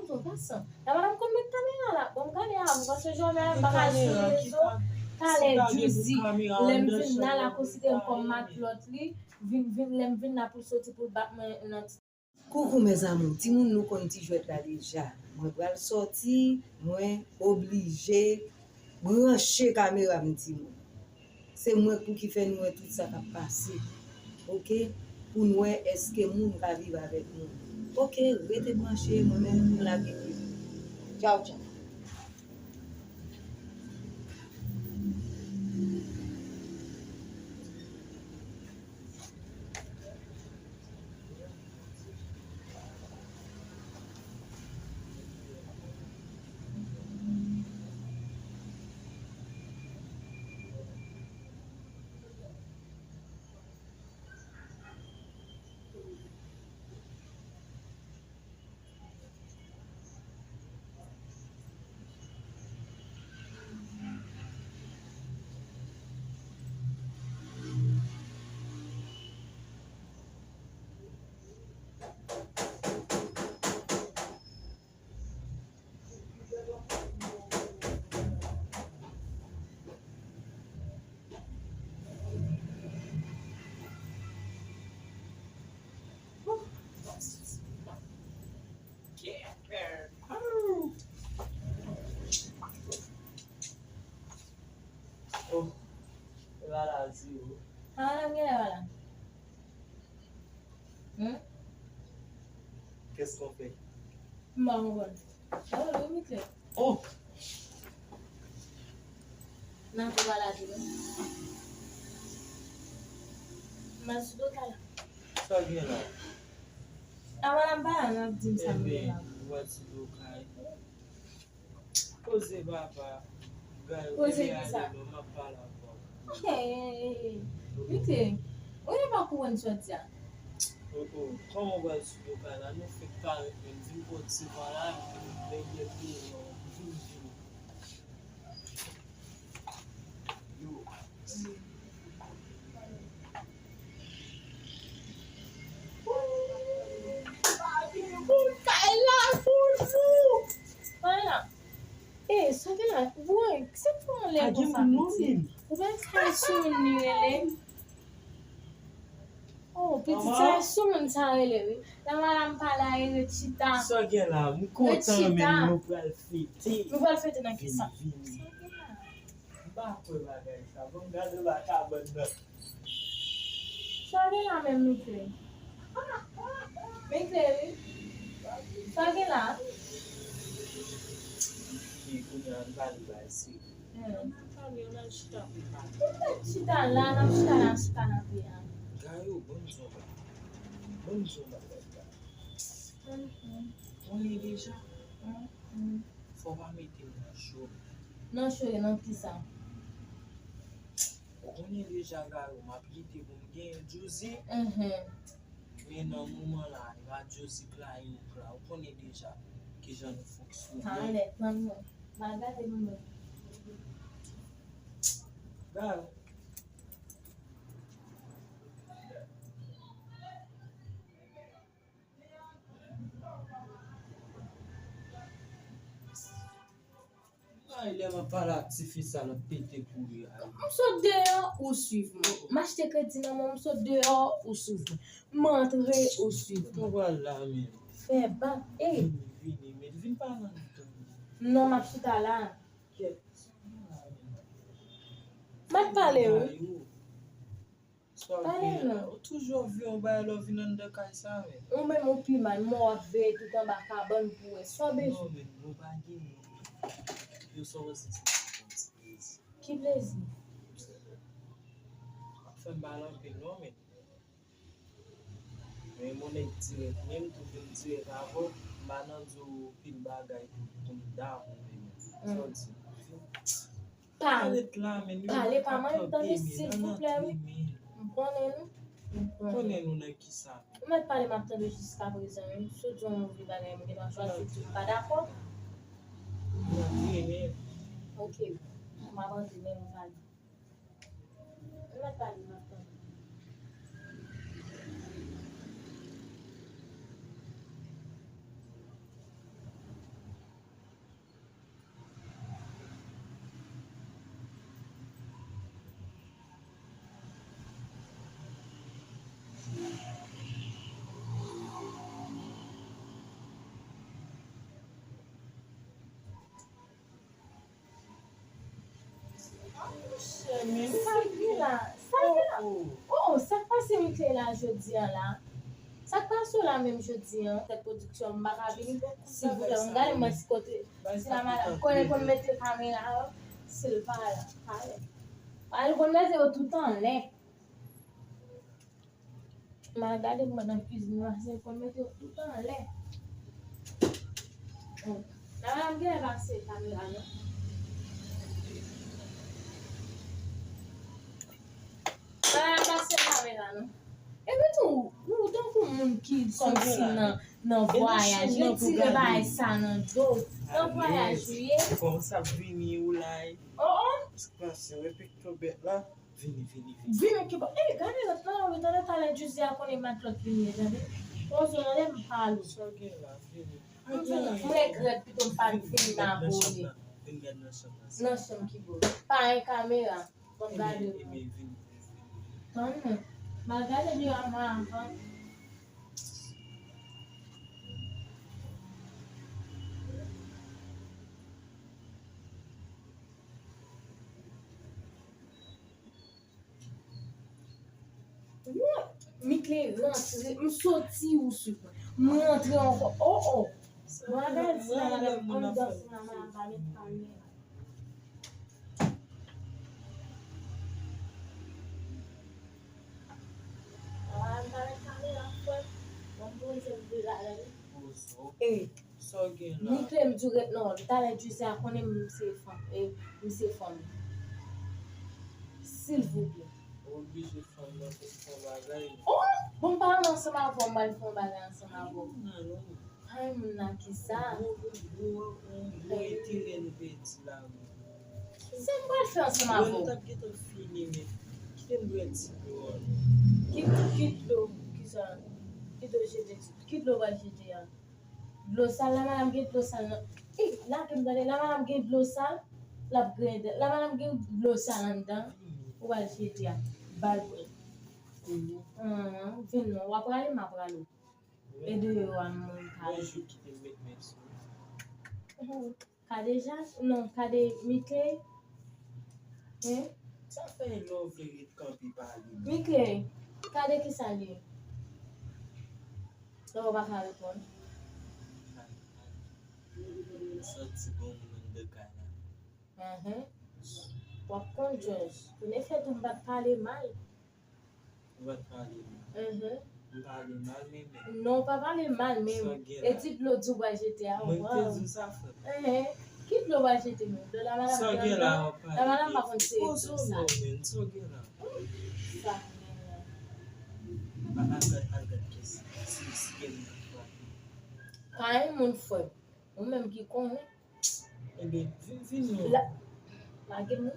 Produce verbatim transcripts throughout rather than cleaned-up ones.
An pasan, la madanm konn met kamera la. Bon, m gade a, m panse Jovenel pa ka sou rezo. Talè Juicy, lè m vin la, l a konsidere m kòm matlòt li. Vin, vin, lè m vin la pou l soti, pou l bat mwen nan ti. Coucou mes amours, timoun nou konn ti jwèt la deja. Mwen pral sòti, mwen oblije branche kamera m timoun. Se mwen pou ki fè nou wè tout sa k ap pase. Oke? Pou n wè èske moun ka viv avèk moun. Oke, rete branche, mwen menm m lage pye. Tchaw, tchaw. Oh, e pa la di ou. Ah, nan gen la. Hmm? Qu'est-ce qu'on fait? M pa konprann. Oh, wi, wi, klè. Oh! Nan tou maladi, wi. Mal sou do kay. Sa gen la? A, madanm pa la, n ap di m sa m gen la. Ebyen, ou wè ti do kay. Poze papa. Poze kisa? M ap pale avè w. Hey, hey, hey, hey. Mete, ou pa konprann sa w di a. Oh, oh. Kòman w pral sou do kay la? Nou fèk parèt menm. Vin pran ti van la, men gen pye, non. Vin, vin. Yo. Kay la, bonjou. Kay la. Eh, sa gen la, woy, se pou anlè konsa, pitit. Ou pa ka sou moun li rele. Oh, pitit, sa sou moun sa rele, wi. La madanm pa la, e ret chita. Sa gen la, m kontan, men nou pral fete. Nou pral fete nan kisa? Vini, vini. Sa gen la? M pa kwè bagay sa. Bon, gade la kabann nan. Sa gen la menm, Mickley? Mickley, wi. Sa gen la? Ki kounye a n pale bay serye. Hmm. N ap pale, n al chita pou pale. Ou mèt chita la, n ap chita la sou kanapé a. Gayou, ban m di w yon bagay. Ban m di w yon bagay, Gayou. Mhm. Konnen deja. Mhm. Fò w pa mete m nan cho. Nan cho, nan kisa? Ou konnen deja, Gayou, m ap lite pou m genyen Josie. Mhm. Men nan moman la, e pa Josie k la, e ou k la. Ou konnen deja kijan nou fonksyone. Talè, tann mwen. M al gade pou mwen. Gayou. Ay, lè m ap pale ak tifi sa, l ap pete kouri ale. M sot deyò, ou swiv mwen. M achte kredi nan men w, m sot deyò, ou swiv mwen. M antre, ou swiv mwen. Ou pral la menm. Fè bak, ey. Vini, vini, men vin pale anndan. Non, m ap chita la. Kèt. M ap pale, wi. Pale non. Ou toujou ap veye yon bagay lè w vin anndan kay sa, men. Ou menm ou pi mal, mò w ap veye tout anba kabann pou wè sa w bezwen. Non, men, nou pa gen. Yo, sa w panse se pa yon ti plezi? Ki plezi? W ap fè m pale anpil non, men. Men yon nèg dirèk, men m tou vin dirèk avè w, m pa nan di w pil bagay pou, pou m damou, men. Sa w di? Pale, pale pa mal tande, silvouplè, wi. M konnen nou. M konnen. Konnen nou nan kisa? Ou mèt pale, m ap tande jiskaprezan, wi. Si w di yon move bagay, m gen dwa chwazi di w pa dakò. M ap antre, men. Ok. M ap antre, men nou pale. M ap pale, m ap tande. Sa k gen la? Sa k gen la? Oh, sa k pase Mickley la jodi a la? Sa k pase w la menm jodi a? Tèt pwodiksyon, m pa ka vini. Silvouplè, m gade mwen si kote, si la madanm konnen konn mete kamera yo, si l pa la, pa la. Al konn mete yo tout anlè. M al gade mwen nan kizin nan, se konn mete yo tout anlè. Bon, la madanm genlè pase kamera non. La madanm pase kamera non. Epi tou, ou tankou moun ki kòmsi nan, nan vwayaj, yo tire bagay sa nan do. Nan vwayaj ou ye. Kòman sa ap vini ou la? Oh, oh. Sa k pase, epi k tou bèt la. Vini, vini, vini. Vini ki bon. Eh, gade lòt lan, wi, talè, talè, Jezi a konnen matlòt vini, tande. Poze w, lè m pale. Sa w gen la, vini. M fè, m regrèt pito m pa t vin abòne. Vin gad nan chanm nan. Nan chanm ki bò? Pa gen kamera. Bon, gade. Ebyen, ebyen, vini, vini, vini. Tann mwen. M al gade deyò a mwen avan. Mickley rantre, m soti ou sou mwen. M rantre ankò. Oh, oh. Mwen gade si la madanm anndan, si la madanm pa met kamera. La madanm pa met kamera, frè. Bon, poze m deja la wi. Eh. Sa w gen la? Mickley, m di w ret non, talè Jezi a konnen m se fanm, e, m se fanm. Silvouplè. Ou oblije fanm nan pou fè yon bagay. Oh! Bon, m pa ansanm avè w, m pral fè yon bagay ansanm avè w. Ay, moun nan, non. Ay, moun nan, kisa? Gwo, gwo, gwo, gwo enterè nou pèdi la, wi. Sa m pral fè ansanm avè w? Lè nou t ap gentan fini, men kite m bwè ti dlo a, non. Ki, ki dlo? Kisa? Ki dlo jete? Ki dlo w pral jete a? Dlo sal la, madanm gen dlo sal nan. Ih, lage m tande, la madanm gen dlo sal, l ap griyen dent. La madanm gen dlo sal anndan, ou pral jete a. Ba l bwè. Vin non, w ap prale, m ap prale. E deyò a m pale. Yon jou kite m met men sou ou. Kadeja? Non, Kade Mickley. Hein? Sa fè lè w vle ret kanpe pale menm. Mickley, Kade kisa l ye? Lè w pa ka reponn. Sòti bon moun anndan kay la. Mhm. W ap konn Jòj. Kounye fè tou m pa t pale mal. Ou pa t pale mal. Mhm. M pale mal, men, men. Non, w pa pale mal, men. Sa w gen la? E ti dlo di w pral jete a, mwen te di w sa, frè. Ehe. Ki dlo w pral jete, men? Dlo la madanm gen anndan? La madanm pa konn se dlo sa. Sa w gen la? Al gad, al gad kès. Si, si gen moun frape. Pa gen moun, frè. Ou menm ki konnen. Ebyen, vin, vin non. Lage m wi.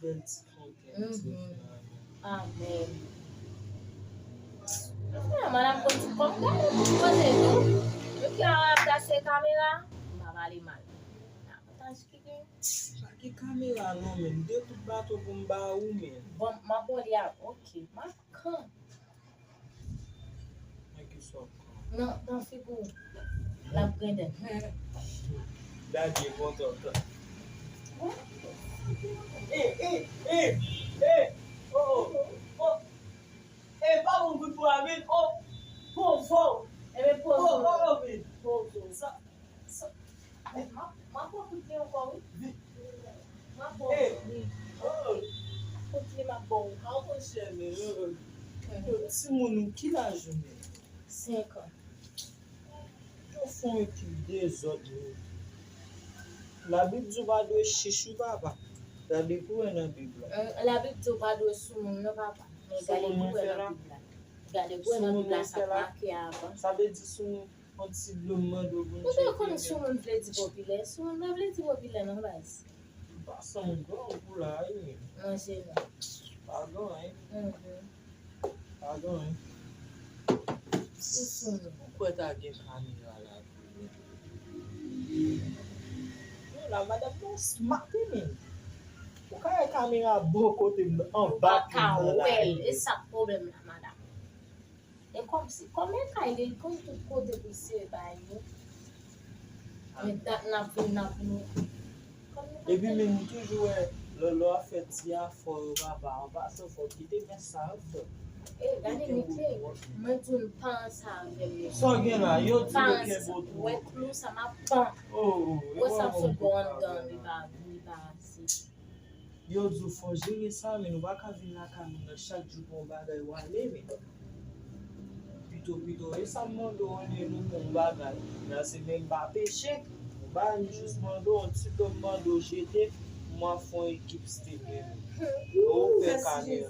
Bèl ti fonten. Mhm. Amèn. Ah, madanm konn ti kòm gade pou koze tou. Yo ki a ap plase kamera. M pa pale mal. Avantaj ki gen. Pa gen kamera non, men m de kout baton pou m ba ou, men. Bon, m ap ba w li a. Ok, m ap kan. Nan, nan figi w. L ap griyen dent. Dadye kontan. Eh, eh, eh, eh. Oh, oh, oh. Eh, pa bon kout pwa, men. Oh. Poze w. Ebyen, poze w. Oh, oh, oh, men. Poze w. Sa, sa, M ap, m ap pran kout li ankò, wi. M ap pran kout li. Kout li, m ap ba w. Timoun ou ki laj ou menm? Senk an. Yo fè yon ekip dezòd, wi. Labib di w pa dwe chich, wi, papa. Gade pou wè nan Bib la. Labib di w pa dwe sou moun, non, papa. Men gade pou wè nan Bib la. Gade pou wè nan Bib la, sa make avan. Sa vle di sou moun. Yon ti dlo m mande w pou n tcheke. Ou te konn soumoun vle di popilè? Soumoun pa vle di popilè non, baz. M pa sanm gòj ou la, wi. Manje non. Pa gen anyen. Mhm. Pa gen anyen. Ou soumoun. Ou kwè ta gen kamera la tou, men. Non, la madanm non smart, wi, men. Ou ka wè kamera bò kote m, anba pye m nan la. Ou pa ka wè l. E sa k pwoblèm la, madanm. E kòmsi, kòm e kay li, li konn tout kote pou l sere bagay yo. Men dat n ap vin, n ap vin. Epi menm m toujou wè, l Lè w ap fè ti afè yo, papa, an pasan, fò w kite mès sa yo fè. E, gade Mike, mwen di w pa ansanm avè m. Sa w gen la, yo di yo kenbe w tou. Wè klou sa m ap pan. Oh, oh, wè sa m sot bò anndan, li pa, li pa ase. Yo di w fò jere sa, men nou pa ka vin lakay moun nan chak jou pou yon bagay w ale, men. Pito, pito, e sa m mande w, olye nou pou yon bagay. Nan se menm pa peche, m pa jis mande w, yon ti dlo m mande w jete, m ap fè yon ekip steamer. Ou fè kanè.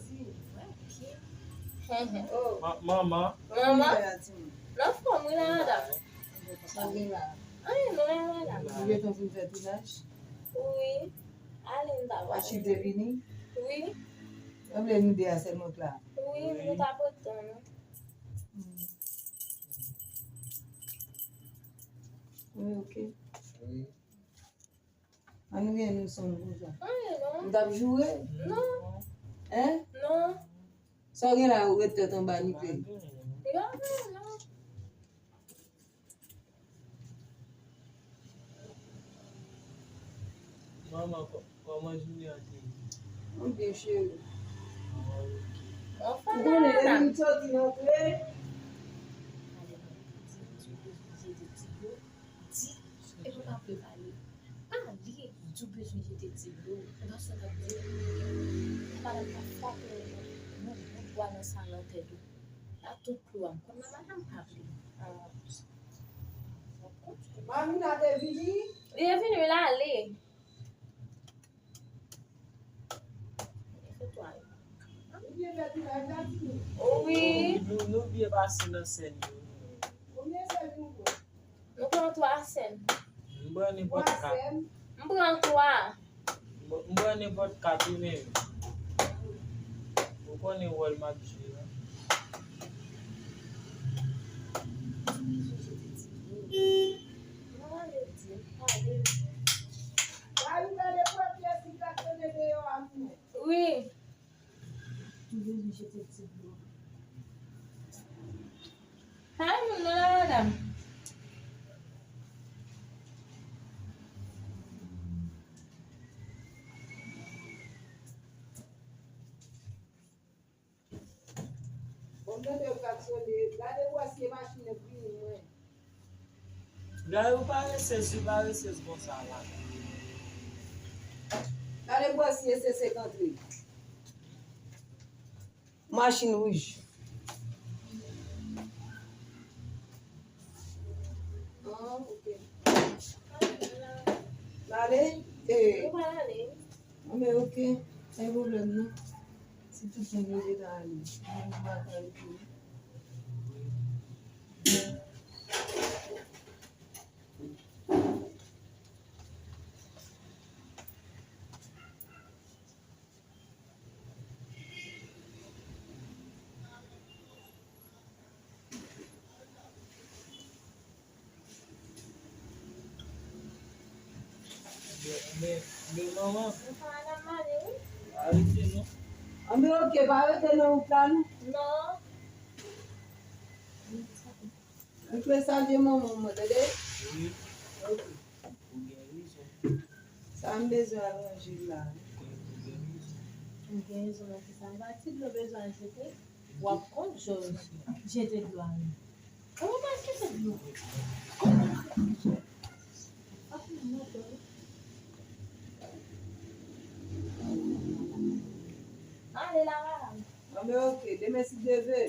Ma-, manman. Manman. Nan fòm, wi, la, madanm. Sa gen la. Anyen, non, la, madanm. Ou gentan fin fè tounaj? Wi. Ale, n ta pral. Achille te vini? Wi. Sanble nou de a sèlman k la. Wi, nou ta pran tan nou. Hmm. Wi, ok. Wi. An nou gen nou sonn konsa. Anyen, non. M t ap joure? Non. Hein? Non. Sa w gen la, ou ret tèt anba, Niclé? Non, non, non. Manman, kò-, kòman jounen an te ye? Mwen byen, cheri. Ah, ok. Ou konnen, depi m soti nan kle. Di, e pou pa vle pale. Pale, di w bezwen jete ti dlo. Ou pa sot ap di, madanm pa frape yon bout, bout bwa nan salon tèt ou. La tout klou a m konn nan madanm pa vle. Mamina te vini? Li te vini, l ale. Li fè twal. Li byen fè twal, sa ti. Wi. Nou, nou byen pase nan sèn yo. Konbyen sèn nou pran? Nou pran twa sèn. M pran nenpòt kat. M pran twa. M, m pran nenpòt kat wi, men ou konnen wòl m ap jwe a. Wi. Ou bezwen jete ti dlo. Kay moun nan la, madanm. Bon, tande yo klaksone. Gade wè si e machin nan vini, mwen. Gade ou parese, si parese konsa la. Gade bwè si e se se k antre. Machin wouj. Ah, ok. N ale? Eh. Nou pral ale. Ah, men ok. Pa gen pwoblèm, non. Si tout moun yo gentan ale, nou pa ka rete. Men, men manman. Arete non. Anben ok, pa rete nan wout la non. Non. Ou te salye manman mwen, tande? Wi. Ok. Ou gen rezon. Sa m bezwen aranje la. Ou gen rezon. Ou gen rezon nan kisa? M pa ti dlo bezwen al jete. W ap kont Jòj jete dlo a menm. Ou pa jete dlo. Ale la, madanm. Anben ok, demen si Dye vle.